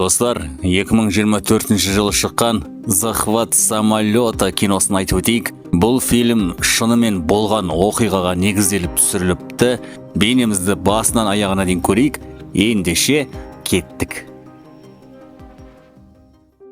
Достар, 2024 жылы шыққан «Захват самолета» киносын айтып өтейік. Бұл фильм шынымен болған оқиғаға негізделіп түсіріліпті. Бейнемізді басынан аяғына дейін көрейік. Ендеше, кеттік.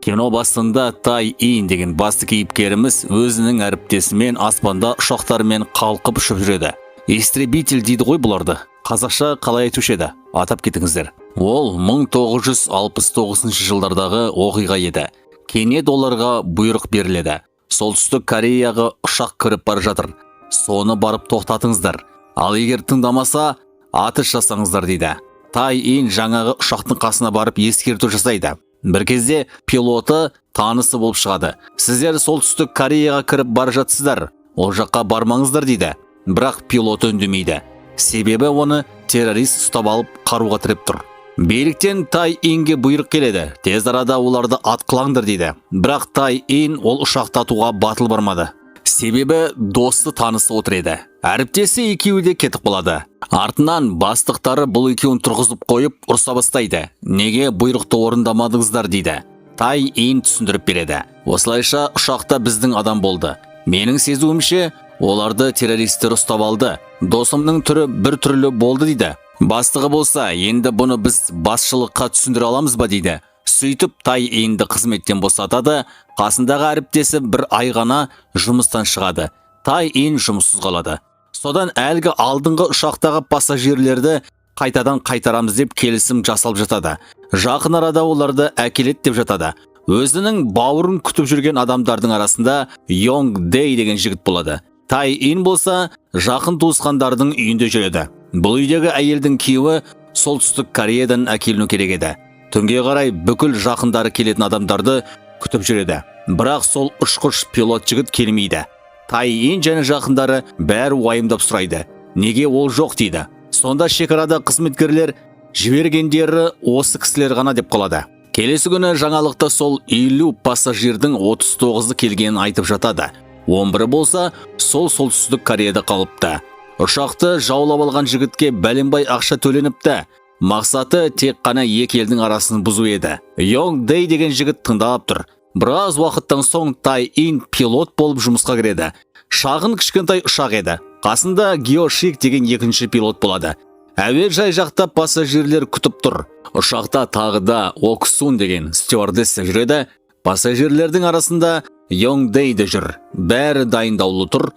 Кино басында Тай Ин деген басты кейіпкеріміз өзінің әріптесімен аспанда ұшақтармен қалқып ұшып жүреді. Истребитель дейді ғой бұларды. Қазақша қалай айтушы еді? Атап кетіңіздер. Ол 1969 жылдардағы оқиға еді. Кенет оларға бұйрық беріледі. Солтүстік Кореяға ұшақ кіріп бара жатыр. Соны барып тоқтатыңыздар. Ал егер тыңдамаса, атыс жасаңыздар дейді. Тай Ин жаңағы ұшақтың қасына барып ескерту жасайды. Бір кезде пилоты танысы болып шығады. «Сіздер Солтүстік Кореяға кіріп бара жатсыздар. Ол жаққа бармаңыздар», – дейді. Бірақ пилоты үндемейді. Себебі оны террорист ұстап алып, қаруға тіреп тұр. Биліктен Тай Инге бұйрық келеді. «Тез арада оларды атқылаңдар», – дейді. Бірақ Тай Ин ол ұшақты атуға батыл бармады. Себебі досты, танысы отыр еді. Әріптесі екеуі де кетіп қалады. Артынан бастықтары бұл екеуін тұрғызып қойып, ұрса бастайды. «Неге бұйрықты орындамадыңыздар?» – дейді. Тай Ин түсіндіріп береді. «Осылайша ұшақта біздің адам болды. Менің сезуімше, оларды террористер ұстап алды. Досымның түрі бір түрлі болды», – дейді. Бастығы болса, «Енді бұны біз басшылыққа түсіндіре аламыз ба?» – дейді. Сөйтіп Тай Инді қызметтен босатады, қасындағы әріптесі бір ай ғана жұмыстан шығады. Тай Ин жұмыссыз қалады. Содан әлгі алдыңғы ұшақтағы пассажирлерді қайтадан қайтарамыз деп келісім жасалып жатады. Жақын арада оларды әкеледі деп жатады. Өзінің бауырын күтіп жүрген адамдардың арасында Йонг Дэй деген жігіт болады. Тай Ин болса, жақын туысқандардың үйінде жүреді. Бұл үйдегі әйелдің күйеуі Солтүстік Кореядан әкеліну керек еді. Түнге қарай бүкіл жақындары келетін адамдарды күтіп жүреді. Бірақ сол ұшқыш пилот жігіт келмейді. Тай Ин және жақындары бәрі уайымдап сұрайды. «Неге ол жоқ?» – дейді. Сонда шекарада қызметкерлер жібергендері осы кісілер ғана деп қалады. Келесі күні жаңалықта сол 50 пассажирдің 39-ы келгенін айтып жатады. 11-і болса, сол Солтүстік Кореяда қалыпты. Ұшақты жаулап алған жігітке бәленбай ақша төленіпті. Мақсаты тек қана екі елдің арасын бұзу еді. Йонг Дэй деген жігіт тыңдап тұр. Біраз уақыттан соң Тай Ин пилот болып жұмысқа кіреді. Шағын, кішкентай ұшақ еді. Қасында Геошик деген екінші пилот болады. Әуежай жақта пассажирлер күтіп тұр. Ұшақта тағы да Оксун деген стюардесса жүреді. Пассажирлердің арасында Йонг Дэй де жүр. Бәрі дайындаулы тұр.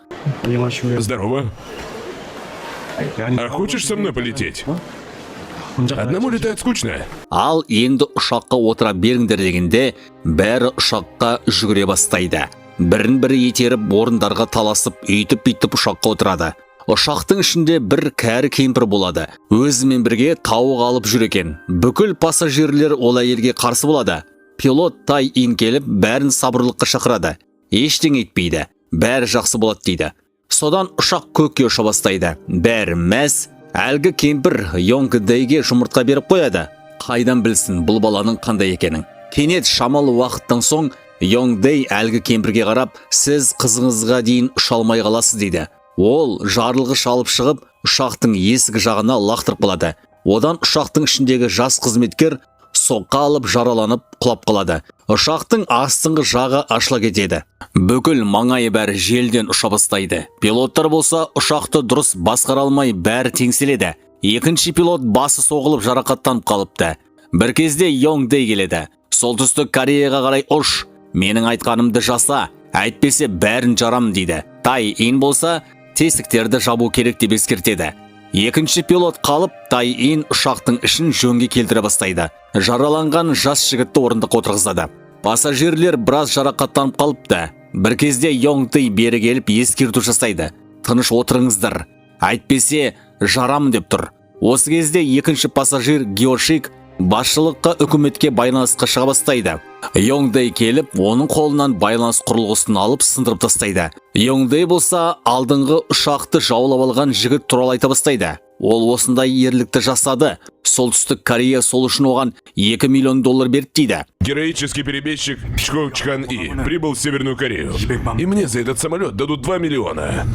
Здорово. А хочешь со мной полететь? Одному летать скучно. Ал енді ұшаққа отыра беріңдер дегенде, бәрі ұшаққа жүгіре бастайды. Бірін бірі итеріп, орындарға таласып, үйтіп бүйтіп ұшаққа отырады. Ұшақтың ішінде бір кәрі кемпір болады. Өзімен бірге тауық алып жүр екен. Бүкіл пассажирлер ол әйелге қарсы болады. Пилот Тай Ин келіп, бәрін сабырлыққа шақырады. Ештеңе етпейді. Бәрі жақсы болады дейді. Содан ұшақ көкке ұша бастайды. Бәрі мәз. Әлгі кемпір Йонг Дэйге жұмыртқа беріп қояды. Қайдан білсін бұл баланың қандай екенін. Кенет шамалы уақыттан соң Йонг Дэй әлгі кемпірге қарап, «Сіз қызыңызға дейін ұша алмай қаласыз», – дейді. Ол жарылғыш алып шығып, ұшақтың есік жағына лақтырып қалады. Одан ұшақтың ішіндегі жас қызметкер соққы алып, жараланып құлап қалады. Ұшақтың астыңғы жағы ашыла кетеді. Бүкіл маңайы бәрі желден ұша бастайды. Пилоттар болса, ұшақты дұрыс басқара алмай, бәрі теңселеді. Екінші пилот басы соғылып, жарақаттанып қалыпты. Бір кезде Йонг Дэй келеді. «Солтүстік Кореяға қарай ұш, менің айтқанымды жаса, әйтпесе бәрін жарам», – дейді. Тай Ин болса, тесіктерді жабу керек деп ескертеді. Екінші пилот қалып, Тай Ин ұшақтың ішін жөнге келтіре бастайды. Жараланған жас жігітті орындыққа отырғызады. Пассажирлер біраз жарақаттанып қалыпты. Бір кезде Йонг Дэй бері келіп ескерту жасайды. «Тыныш отырыңыздар, әйтпесе жарамын», – деп тұр. Осы кезде екінші пассажир Геошик басшылыққа, үкіметке байланысқа шыға бастайды. Йонг Дэй келіп, оның қолынан байланыс құрылғысын алып, сындырып тастайды. Йонг Дэй болса, алдыңғы ұшақты жаулап алған жігіт туралы айта бастайды. Ол осындай ерлікті жасады. Солтүстік Корея сол үшін оған 2 миллион доллар берді дейді. Героический перебежчик Чхо Чхан И прибыл в Северную Корею. И мне за этот самолет дадут 2 миллиона.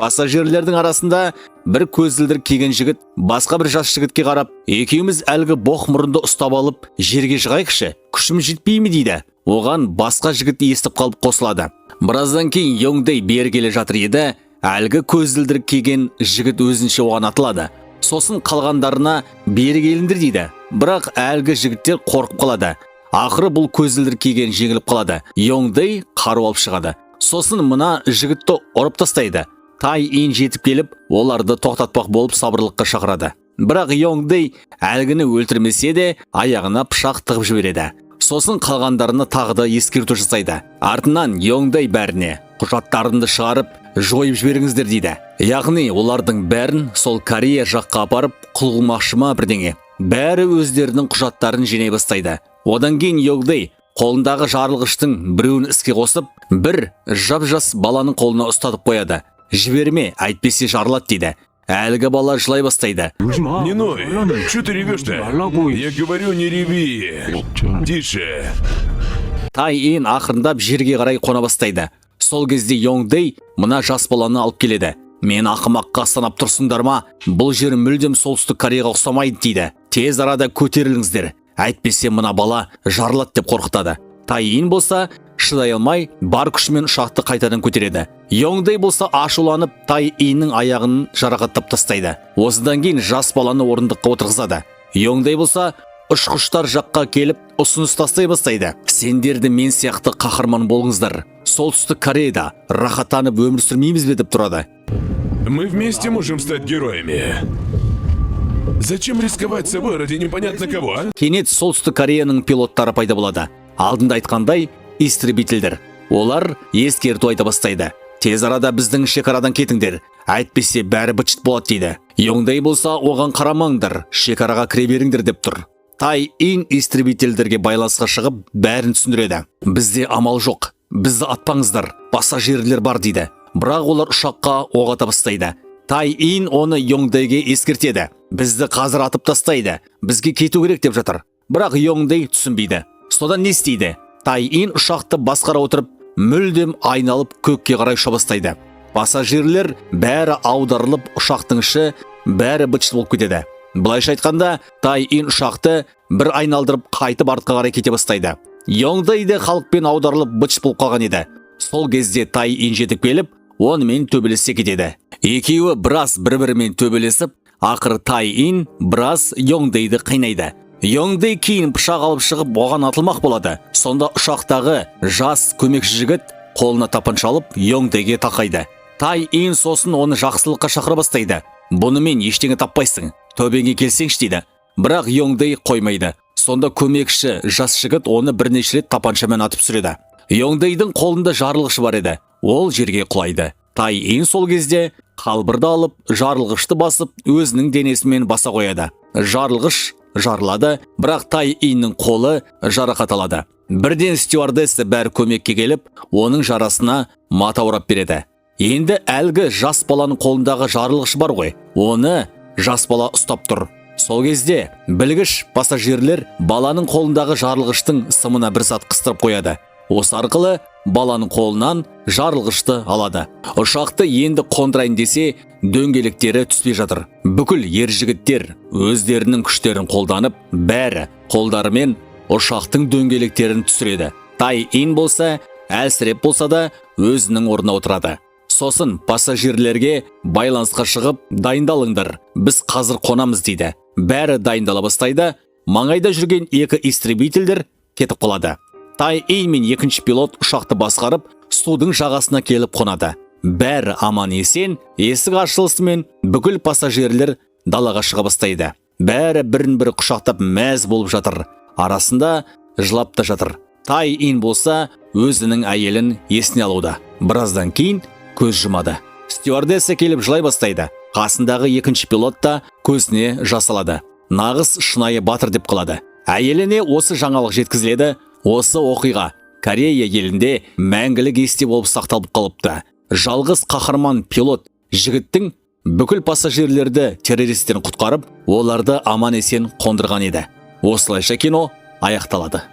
Пассажирлердің арасында бір көзілдірік киген жігіт басқа бір жас жігітке қарап, екеуміз әлгі боқ мұрынды ұстап алып, жерге жығайықшы, күшім жетпей ме дейді. Оған басқа жігіт естіп қалып қосылады. Біраздан кейін Йоңдей бері келе жатыр еді, әлгі көзілдірік киген жігіт өзінше оған атылады. Сосын қалғандарына бері келіңдер дейді. Бірақ әлгі жігіттер қорқып қалады. Ақыры бұл көзілдірік киген жеңіліп қалады. Йоңдей қару алып шығады. Сосын мына жігітті ұрып тастайды. Тай Ин жетіп келіп, оларды тоқтатпақ болып сабырлыққа шақырады. Бірақ Йоңдей әлгіні өлтірмесе де, аяғына пышақ тығып жібереді. Сосын қалғандарына тағы да ескерту жасайды. Артынан Йоңдей бәріне құжаттарымды шығарып, жойып жіберіңіздер дейді. Яғни олардың бәрін сол Корея жаққа апарып құл қылмақшы ма бірдеңе. Бәрі өздерінің құжаттарын жинай бастайды. Одан кейін Йоңдей қолындағы жарылғыштың біреуін іске қосып, бір жап-жас баланың қолына ұстатып қояды. Жіберме, әйтпесе жарылады дейді. Әлгі бала жылай бастайды. Не ной! Че ты ревешь-то? Я говорю, не реви! Тише! Тай Ин ақырындап жерге қарай қона бастайды. Сол кезде Йоңдей мына жас баланы алып келеді. Мен ақымаққа санап тұрсыңдар ма? Бұл жер мүлдем Солтүстік Кореяға ұқсамайды дейді. Тез арада көтеріліңіздер. Әйтпесе мына бала жарылады деп қорқытады. Тай Ин болса шыдай алмай бар күшімен ұшақты қайтадан көтереді. Йоңдей болса ашуланып Тай Иннің аяғын жарақаттап тастайды. Осыдан кейін жас баланы орындыққа отырғызады. Йоңдей болса ұшқыштар жаққа келіп ұсыныс тастай бастайды. Сендер де мен сияқты қаһарман болыңыздар. Солтүстік Кореяда рахаттанып өмір сүрмейміз бе деп тұрады. Мы вместе можем стать героями. Зачем рисковать собой ради непонятно кого, а? Кенет Солтүстік Кореяның пилоттары пайда болады. Алдында айтқандай, истребительдер. Олар ескерту айта бастайды. Тез арада біздің шекарадан кетіңдер, әйтпесе бәрі быт болады дейді. Йоңдай болса оған қарамаңдар, шекараға кіре беріңдер деп тұр. Тай Ин истребительдерге байланысқа шығып, бәрін түсіндіреді. Бізде амал жоқ, бізді атпаңыздар, пассажирлер бар дейді. Бірақ олар ұшаққа оқ ата бастайды. Тай Ин оны Йоңдайге ескертеді. Бізді қазір атып тастайды, бізге кету керек деп жатыр. Бірақ Йоңдай түсінбейді. Содан не істейді? Тай Ин ұшақты басқара отырып, мүлдем айналып көкке қарай ұша бастайды. Пассажирлер бәрі аударылып, ұшақтың іші бәрі быт болып кетеді. Былайша айтқанда, Тай Ин ұшақты бір айналдырып қайтып артқа қарай кете бастайды. Йоңдай де халықпен аударылып быт болып қалған еді. Сол кезде Тай Ин жетіп келіп, онымен төбелесе кетеді. Екеуі біраз бір-бірімен төбелесіп, ақыры Тай Ин біраз Йоңдайды қинайды. Йоңдей кейін пышақ алып шығып, оған атылмақ болады. Сонда ұшақтағы жас көмекші жігіт қолына тапанша алып, Йоңдейге тақайды. Тай Ин сосын оны жақсылыққа шақыра бастайды. Бұнымен ештеңе таппайсың, төбеңе келсеңші дейді. Бірақ Йоңдей қоймайды. Сонда көмекші жас жігіт оны бірнеше рет тапаншамен атып түсіреді. Йоңдейдің қолында жарылғыш бар еді. Ол жерге құлайды. Тай Ин сол кезде қалбырды алып, жарылғышты басып, өзінің денесімен баса қояды. Жарылғыш жарылады, бірақ Тай Иннің қолы жарақат алады. Бірден стюардесса бәрі көмекке келіп, оның жарасына мата орап береді. Енді әлгі жас баланың қолындағы жарылғыш бар ғой, оны жас бала ұстап тұр. Сол кезде білгіш пассажирлер баланың қолындағы жарылғыштың сымына бір зат қыстырып қояды. Осы арқылы баланың қолынан жарылғышты алады. Ұшақты енді қондырайын десе, дөңгелектері түспей жатыр. Бүкіл ер жігіттер өздерінің күштерін қолданып, бәрі қолдарымен ұшақтың дөңгелектерін түсіреді. Тай Ин болса, әлсіреп болса да өзінің орнына отырады. Сосын пассажирлерге байланысқа шығып, дайындалыңдар, біз қазір қонамыз дейді. Бәрі дайындала бастайды. Маңайда жүрген екі истребительдер кетіп қалады. Тай Ин мен екінші пилот ұшақты басқарып, судың жағасына келіп қонады. Бәрі аман есен, есік ашылысымен бүкіл пассажирлер далаға шыға бастайды. Бәрі бірін бірі құшақтап мәз болып жатыр. Арасында жылап та жатыр. Тай Ин болса өзінің әйелін есіне алуда. Біраздан кейін көз жұмады. Стюардесса келіп жылай бастайды. Қасындағы екінші пилот та көзіне жас алады. Нағыз шынайы батыр деп қалады. Әйеліне осы жаңалық жеткізіледі. Осы оқиға Корея елінде мәңгілік есте болып сақталып қалыпты. Жалғыз қаһарман пилот жігіттің бүкіл пассажирлерді террористтен құтқарып, оларды аман есен қондырған еді. Осылайша кино аяқталады.